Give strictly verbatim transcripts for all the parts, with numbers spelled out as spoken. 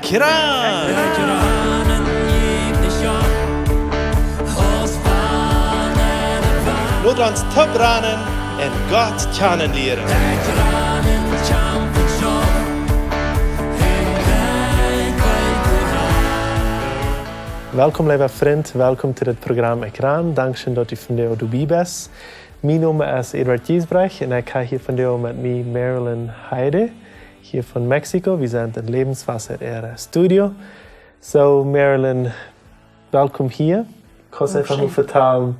Kran! Lot ons toop ranen un Gott kjanen lieren. Welkom, leewa Frint, welkom to dit Program Ekran. Dankscheen, daut du vondoag doabie best. Mien Nomen es Eduard Giesbrecht un ekj hab hia vondoag met mie Marilyn Heide, hia von Mexiko. Wie sent en Lewenswasser äa Studio. So, Marilyn, welkom hia. Kaust du eefach mol vetalen,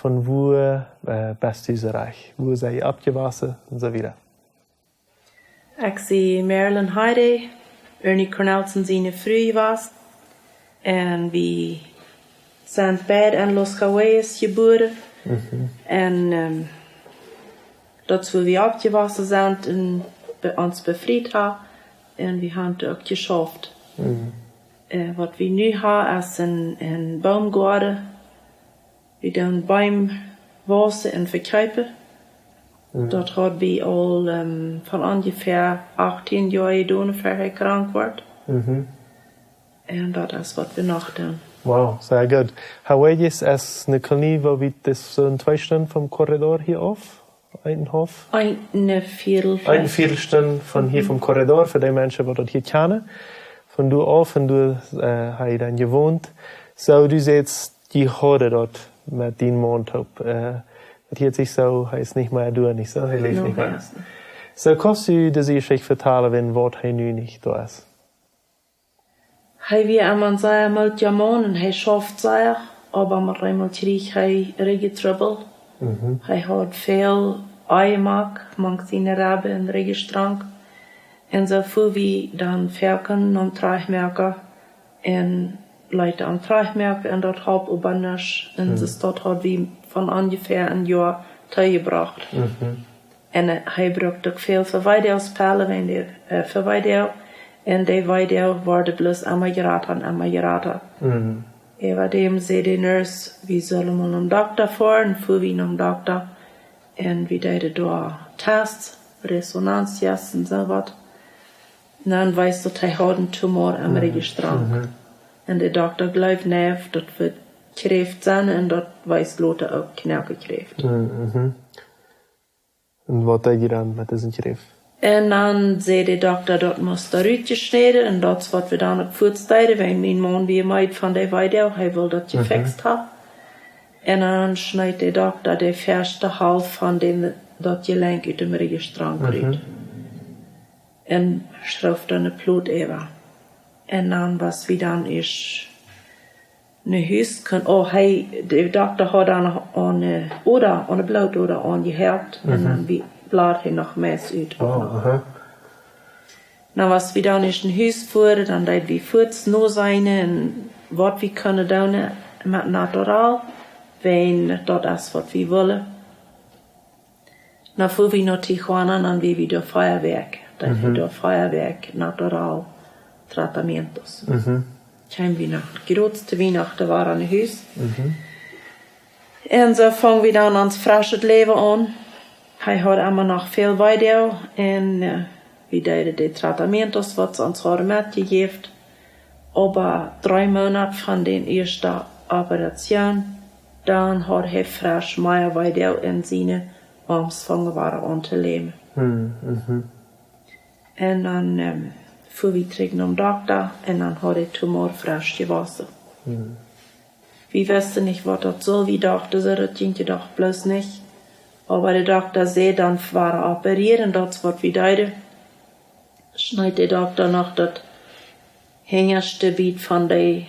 von wua, äh, best du soo rajcht? Wua sent jie oppjewossen un soo wieda? Ekj sie Marilyn Heide, Ernie Cornelsen siene Fru jewast. Un wie sent beid en Los Cahuillas jebuaren. Mhm. Un, ähm, daut es wua wie oppjewossen sent un be-, ons befriet haben. Un wie haben uk jeschauft. Mhm. Äh, waut wie nu haben es en, en Boomgoaden. Wie doonen Beem waussen un vekjeepen. Mhm. Daut haud wie aul, ähm, von onjefäa achtieen Joa jedonen, ver hee krank wort. Mhm. Un daut es waut wie noch doonen. Wow, sea goot. Cahuillas es eene Kolonie, woo wiet es, soo twee Stunden vom Corridor hia auf? Eenenhaulf? Eene Viedel. Eene Viedelstund von hia, mhm, vom Corridor, fa dee Menschen, waut daut hia kjanen. Von doa auf, von doa, äh, hab ekj dan jewont. So, du sajchst, du haudst daut met dien Maun toop. Äh, daut hieet sikj soo, hee es nich mea doa, nich soo? Hee läft nich mea. Nä, hee es nich. So, kaust du dise Jeschicht vetalen, wan waut hee nu nich doa es? Hee wia emma een sea mootja Maun un hee schauft sea, oba met eemol kjrieech hee Rigjetrubbel. Mhm. Hee haud väl Oajamak, mank siene Rebben un Rigjenstrank. Un soo fua wie dan foaken nom Trajchtmoaken un leeten am trajchtmoaken un daut holp oba nuscht. Un, mhm, soo daut haud wie von onjefäa een Joa toojebrocht. Mhm. Un, äh, hee brukt uk väl fa Weedoagspellen, wan dee, äh, fa Weedoag. Un dee Weedoag worden bloos emma jrata un emma jrata. Mhm. Äwa däm säd de Nurse, wie sullen mol nom Dokta foaren, fua wie nom Dokta. Un wie deeden doa Tests, Resonanztests un soo waut. Un dan wiest daut, hee haud een Tumor aum, mhm, Rigjenstrank. Mhm. Un de Dokta jleewd nich, daut wudd Kjräft sennen, un daut wiest lota uk Knoakenkjräft. Mhm. Un waut deed jie dan met dise Kjräft? Un dan säd de Dokta, daut must doa rutjeschnäden, un daut es waut wie dan uk fuaz deeden, wiels mien Maun wia meed von dee Weedoag, hee wull daut, mhm, jefikst haben. Un dan schneed de Dokta de väaschte Halft von däm, daut Jelenkj ut däm Rigjenstrank, mhm, rut. Un schruwd dan de Plot äwa. Un dan wia wie dan ieescht no Hus, kunn, oh, hee, de Dokta haud dan noch aun, äh, Oda, aun de Blootoda aunjehoakt. Un, mhm, dan wia, blad hee noch mea ut. Oh, aha. Na, aus wie dan ieescht no Hus fuaren, dan deed wie fuaz noseenen un waut wie kunnen doonen met Natural, wan daut es waut wie wullen. Na, fua wie no Tijuana, dan wia wie doa fia Wäakj. Dan, mhm, wia doa fia Wäakj natural tratamientos. Mhm. Kjeemen wie no, krakjt to Wienachten wada no Hus. Mhm. Un soo fungen wie dan ons freschet Läwen aun. Hee haud emma noch väl Weedoag un, äh, wie deeden de tratamientos, waut see ons hauden metjejäft. Oba dree Moonat von dän ieeschten Operation, dan haud hee fresch mea Weedoag un siene Oarms fungen wada aun to läwen. Hm, mhm. Un dan, ähm, fua wie trigj nom Dokta un dan haud de Tumor fresch jewossen. Hm. Wie wisten nich, waut daut sull. Wie dochten, soo, daut jinkj je doch bloos nich. Oba de Dokta säd, dan wada operieren, daut es waut wie deeden. Schneed de Dokta noch daut hinjaschte Biet von de,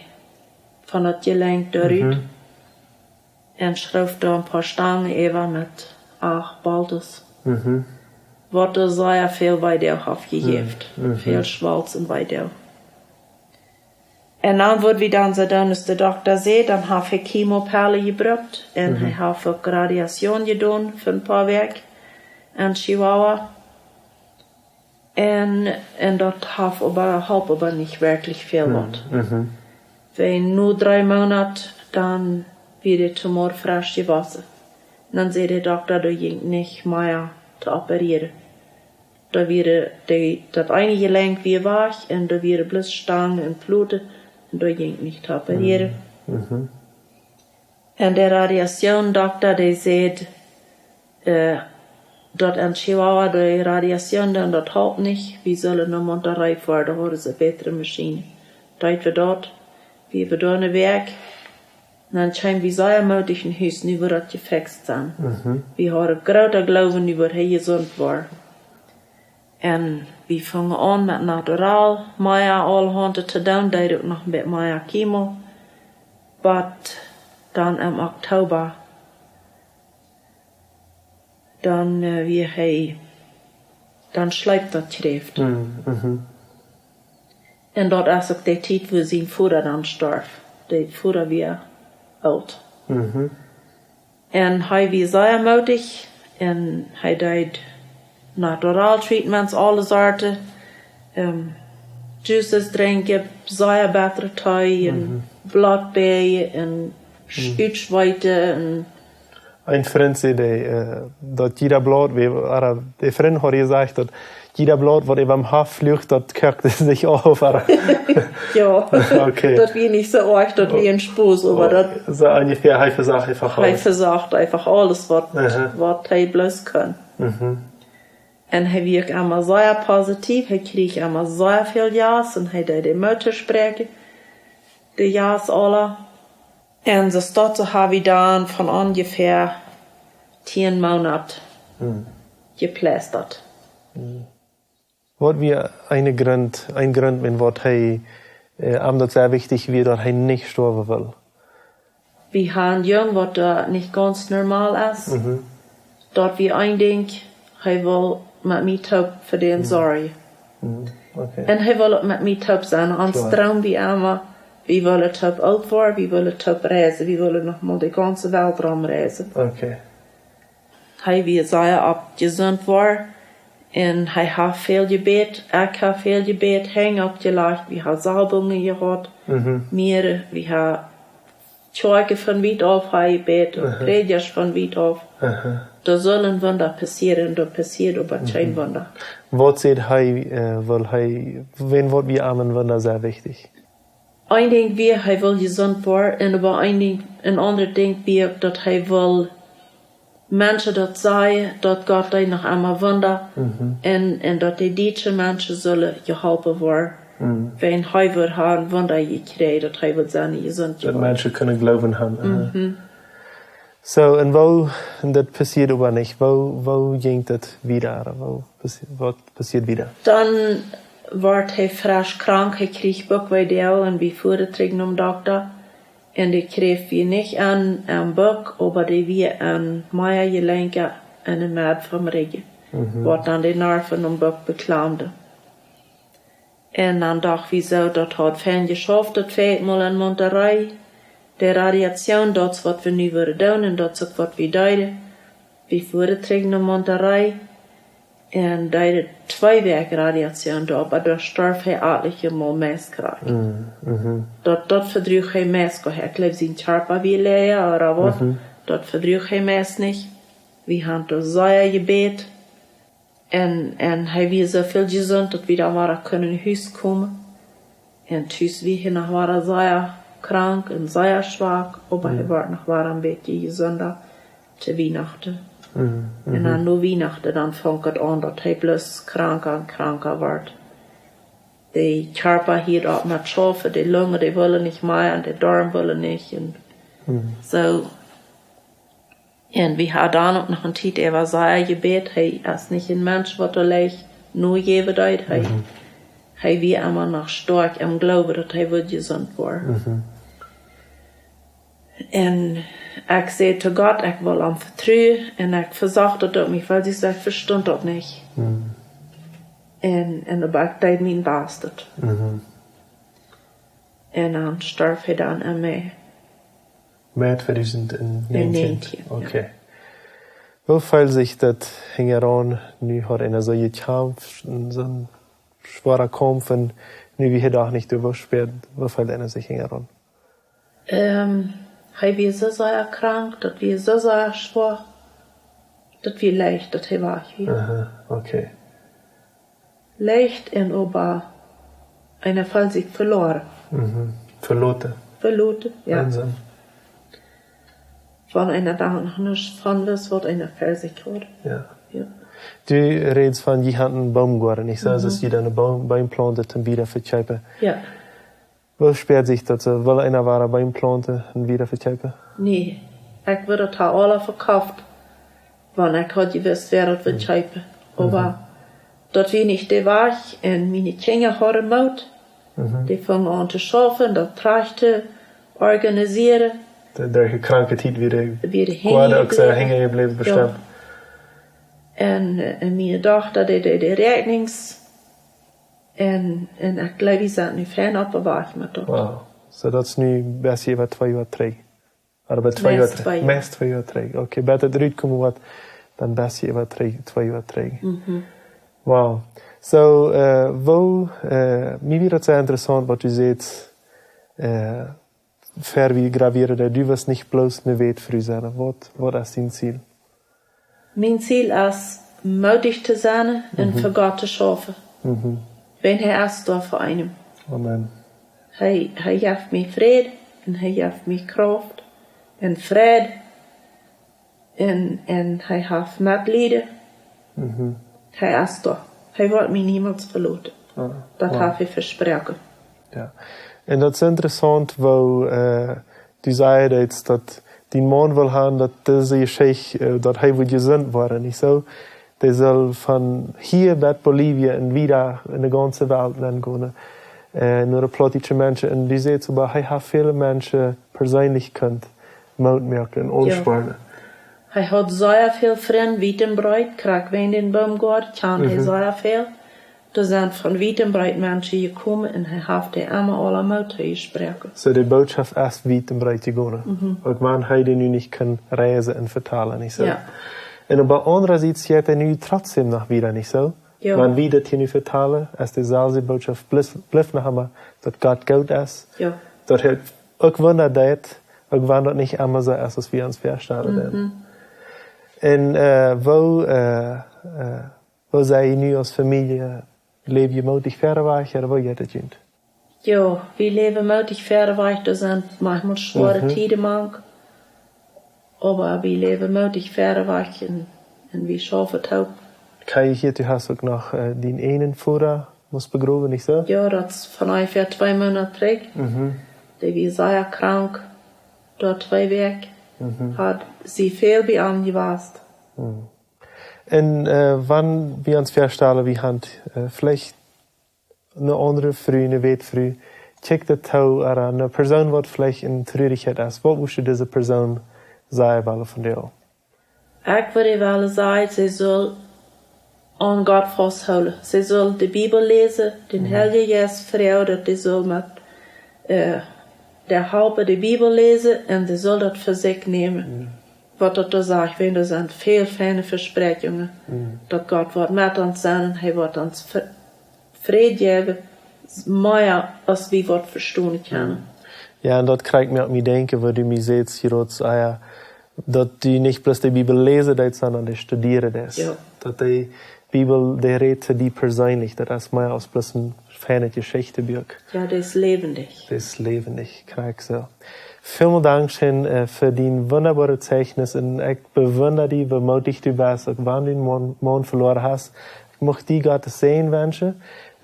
von daut Jelenkj doa rut. Mhm. Un schruwd doa een poa Stangen äwa met acht Bolten. Mhm. Waut doa sea väl Weedoag haft jejäft. Mhm. Väl Schwalz un Weedoag. Un dan wudd wie dan soo doonen, aus de Dokta säd, dan haft hee Chemopellen jebrukt un, mhm, hee haft uk Radiation jedonen fa een poa Wäakj en Chihuahua. Un, un daut haft oba, holp oba nich werkjlich väl waut. Mhm. Wiels no dree Moonat, dan wia de Tumor fresch jewossen. Dan säd de Dokta, doa jinkj nich mea to operieren. Doa wieren dee, daut eene Jelenkj wia wajch un doa wieren bloos Stangen un Ploten un doa jinkj nich to operieren. Mhm. Un de Radiazion-Dokta, dee säd, äh, daut en Chihuahua de Radiazion dan, daut halpt nich. Wie sullen no Monterrey foaren, doa hauden see bätre Maschinen. Deed wie daut, wie wieren doa een Wäakj. Dan kjeemen wie sea mootich no Hus, nu woat daut jefixt sennen. Mhm. Wie hauden grooten Gloowen, nu woat hee jesunt woaren. Un wie fungen aun met natural, mea aulahaunt to doonen, deed uk noch een bät mea Chemo. Bat dan em Oktoba, dan, äh, wia hee, dan schleep daut Kjräft. Mhm, mhm. Un daut es uk de Tiet, wua sien Voda dan storf. De Voda wia oolt. Mhm. Un hee wia sea mootich un hee deed natural treatments, aule Sorten. Ähm, juices drinkjen, sea bätre Tee un Mhm. Bloot bäjen un sch-, Mhm. utschweeten un Een Frint säd, äh, daut jieda Blaut, wie, ooda de Frint haud jesajcht, daut jieda Blaut, waut äwa am Hoff fluach, daut koakjt sikj auf, ooda? Jo. Okay. Daut wia nich soo oajch, daut wia een Spos, oba Oh, daut soo onjefäa, hee vesocht eefach hee aules. Vesocht eefach aules, waut, Aha. waut hee bloos kunn. Mhm. Un hee wia uk emma sea positiv, hee kjrieech emma sea väl Jast un hee deed de Moot toospräakjen, de Jast aula. Un soo steit, soo ha wie dan von onjefäa tieen Moonat Hm. jepleistat. Hm. Waut wia een Grunt, een Grunt, wan waut hee, äh, am daut sea wichtich wia, daut hee nich stoawen wull? Wie haben een Jung, waut doa nich gaunz normal es. Mhm. Daut wia een Dinkj, hee wull met mie toop fa dän Mhm. sorjen. Mhm, okay. Un hee wull uk met mie toop sennen. Ons Kloa. Droom wia emma, wie wullen toop oolt woaren, wie wullen toop reisen, wie wullen noch mol de gaunze Welt romreisen. Okay. Hee wia sea opp jesunt woaren. Un hee haft väl jebät, ekj hab väl jebät, Henj oppjelajcht, wie haben Salbungen jehaut, Mhm. Mieren, wie haben Kjoakjen von wiet auf haben jebät, un Aha. Prädjasch von wiet auf. Aha. Doa sullen Wunda passieren, doa passieed oba kjeen Mhm. Wunda. Waut säd hee, äh, wull hee, wan waut wia am een Wunda sea wichtich? Een Dinkj wia, hee wull jesunt woaren, un oba een Dinkj, een aundret Dinkj wia, daut hee wull Menschen daut sajen, daut Gott deed noch emma Wunda, Mhm. un, un daut de dietsche Menschen sullen jeholpen woaren. Mhm. Wan hee wudd haben Wunda jekjräajen, daut hee wudd sennen jesunt Daut jeworden. Menschen kunnen Gloowen haben, aha. Mhm. Soo, un woo, un daut passieed oba nich, woo, woo jinkj daut wieda, woo passi-, waut passieed wieda? Dan wort hee fresch krank, hee kjrieech Buckwee un wie fuaren trigj nom Dokta. Un de Kjräft wia nich aun, aun Buck, oba dee wia aun mea Jelenkja en de Med vom Rigjen, Mhm. waut dan de Nerven aum Buck beklamden. Un dan docht wie soo, daut haud fein jeschauft, daut Fäakjmol en Monterrey. De Radiazion, daut es waut wie nu wudden doonen un daut es uk waut wie deeden. Wie fuaren trigj no Monterrey. Un deeden twee Wäakj Radiazion doa, oba doa storf hee atelje Mol meist krakjt. Mm, mhm. Daut, daut vedruach hee meist goanich. Ekj jleew sien Kjarpa wia läaja, ooda waut. Mhm. Daut vedruach hee meist nich. Wie haben doa sea jebät. Un, un hee wia soo väl jesunt, daut wie dan wada kunnen no Hus komen. Un tus wia hee noch wada sea krank un sea schwak, oba hee Mhm. wort noch wada een bät jesunda to Wienachten. Mhm, Un dan mhm. no Wienachten, dan funk et aun, daut hee bloos kranka un kranka wort. De Kjarpa hieed opp met schaufen, de Lungen, dee wullen nich mea, un de Doarm wullen nich, un Mhm. soo. Un wie haben dan uk noch eene Tiet äwa sea jebät. Hee es nich een Mensch, waut doa leicht nojäwen deed. Hee, Mhm. hee wia emma noch stoakj em Gloowen, daut hee wudd jesunt woaren. Mhm. Un ekj säd to Gott, ekj well am vetruen. Un ekj vesocht daut uk nich, wiels ekj säd, ekj vestunt daut nich. Mhm. Un, un oba ekj deed mien Bastet. Mhm. Un dan storf hee dan aun Mei. Mei tweedusent un näajentien. Un näajentien, jo. Okay. Woo feelt sikj daut hinjaraun, nu haud eena soo jekjamft, un soon schwoara Kaumf, un nu wia hee doch nich doa, woo spieet, woo feelt eena sikj hinjaraun? Ähm, hee wia soo sea krank, daut wia soo sea schwoa, daut wia leicht, daut hee wajch wia. Aha, okay. leicht un oba eena feelt sikj veloaren. Mhm. Veloten. Veloten, jo. Einsam. Wan eena doa noch nuscht von wist, waut eena fa sikj haud. Jo. Jo. Du rätst von, jie hauden een Boomgoaden, nich soo? Mhm. Daut jie dan een Boom, Boom plaunten toom wieda vekjeepen. Jo. Woo späat sikj daut soo? Wull eena wada Boom plaunten un wieda vekjeepen? Nä, ekj wudd daut aula vekofft, wan ekj haud jewist, wäa daut wudd kjeepen. Oba daut wia nich de Wajch un miene Kjinja hauden Moot. Mhm. Dee fungen aun to schaufen, daut trajcht to organisieren. De, de kranke Tiet wia de, wia de Goaden uk soo hinjebläwen. Hinjebläwen, jo. Bestemmt. Un, eh, un miene Dochta, dee, dee, dee Räakjnings. Un, un ekj jleew, wie sent nu fein opp de Wajch met daut. Wow. Soo, daut es nu een bät äwa twee Joa trigj. Ooda bie twee Joa trigj. Meist twee Joa. Meist twee Joa trigj. Okay, bie daut rutkomen waut, dan best du äwa twee, twee Joa trigj. Mhm. Wow. Soo, eh, woo, eh, mie wia daut sea interessaunt waut du sätst, eh, ver wie gravieren, daut du wust nich bloos ne Wätfru sennen. Waut, waut es dien Ziel? Mien Ziel es, moodich to sennen un, mhm, fa Gott to schaufen. Mhm. Wiels hee es doa fa eenem. Amen. Hee, hee jeft mie Fräd un hee jeft mie Krauft un Fräd un, un hee haft Metleet. Mhm. Hee es doa. Hee woat mie niemols veloten. Ah, wow. Daut haft hee vesproaken. Jo. Un daut es interessaunt, woo, eh, du sätst, daut dien Maun well haben, daut dise Jeschicht, eh, daut hee woat jesunt woaren, nich soo? Dee saul von hia bat Bolivien un wieda en de gaunze Welt nengonen, eh, no de plautdietsche Menschen. Un du sätst, oba hee haft väle Menschen perseenlich kunt Moot moaken un, jo, aunspornen. Hee haud sea väl Frind, wiet un breet, krakjt wäajen dän Boomgoaden, kjand hee, mhm, sea väl. Doa sent von wiet un breet Menschen jekomen un hee haft dee emma aula Moot jesproaken. Soo, de Bootschoft es wiet un breet jegonen. Mhm. Uk wan hee dee nu nich kaun reisen un vetalen, nich soo? Jo. Un opp de aundre Sied jeit hee nu trotzdäm noch wieda, nich soo? Jo. Wan wie daut hia nu vetalen, es deeselwje Bootschoft, blift, blift noch emma, daut Gott goot es. Jo. Daut hee uk Wunda deit, uk wan daut nich emma soo es aus wie ons väastalen. Mhm. Un, eh, woo, eh, eh, woo sie jie nu aus Famielje, läw jie moodich wieda wajch, ooda woo jeit daut junt? Jo, wie läwen moodich wieda wajch, doa sent maunchmol schwoare, mhm, Tieden mank, oba wie läwen moodich wieda wajch un, un wie schaufen toop. Kjikj hia, du hast uk noch, eh, dien eenen Voda must begrowen, nich soo? Jo, daut es von onjefäa twee Moonat trigj. Mhm. Dee wia sea krank, doa twee Wäakj. Mhm. Haud sie väl bie am jewast. Mhm. Un, eh, wan wie ons väastalen, wie haben, eh, veleicht ne aundre Fru, ne Wätfru, kjikjt daut too, ooda ne Persoon waut veleicht en Trurichkjeit es, waut wurscht du dise Persoon sajen wellen von die? Ekj wudd wellen sajen, see saul aun Gott fausthoolen. See saul de Bibel läsen, dän, mhm, Heiljen Jeist froagen, daut dee saul met, eh, de Help de Bibel läsen un see saul daut fa sikj nämen. Mhm. Waut daut doa sajcht, wiels doa sent väl feine Vespräakjungen, mhm, daut Gott woat met ons sennen un hee woat ons Fr-, Fräd jäwen, mea aus wie waut vestonen kjennen. Jo, un daut kjricht mie opp mie denkjen, woo du mie sajchst, Jeroen, ah jo, daut du nich bloos de Bibel läsen deist, sonda dee studieren deist. Jo. Daut de Bibel, dee rät to die perseenlich, daut es mea aus bloos een feinet Jeschichtebuak. Jo, dee es läwendich. Dee es läwendich, krakjt soo. Välmol dankscheen, eh, fa dien wundaboaret Zeichnis un ekj bewunda die, woo moodich du best, uk wan du dien Maun, Maun veloaren hast. Ekj mucht die Gott sienen Säajen wenschen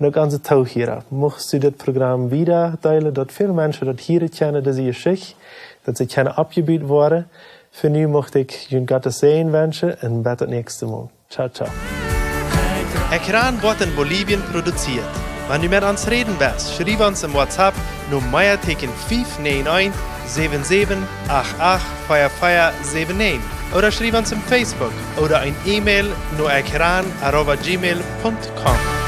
un uk aun de Toohiera. Muchst du dit Program wieda deelen, daut väl Menschen daut hieren kjennen, dise Jeschicht, daut see kjennen oppjebut woaren. Fa nu mucht ekj junt Gott sienen wenschen un bat daut näakjste Mol. Ciao, ciao. Ekjran woat en Bolivien produzieet. Wan du met ons räden west, schriew ons em WhatsApp no Meateeken fief näajen eent, säwen säwen, acht acht, vea vea säwen näajen ooda schriew ons em Facebook ooda een E-Mail no ekjran arroba gmail punkt com.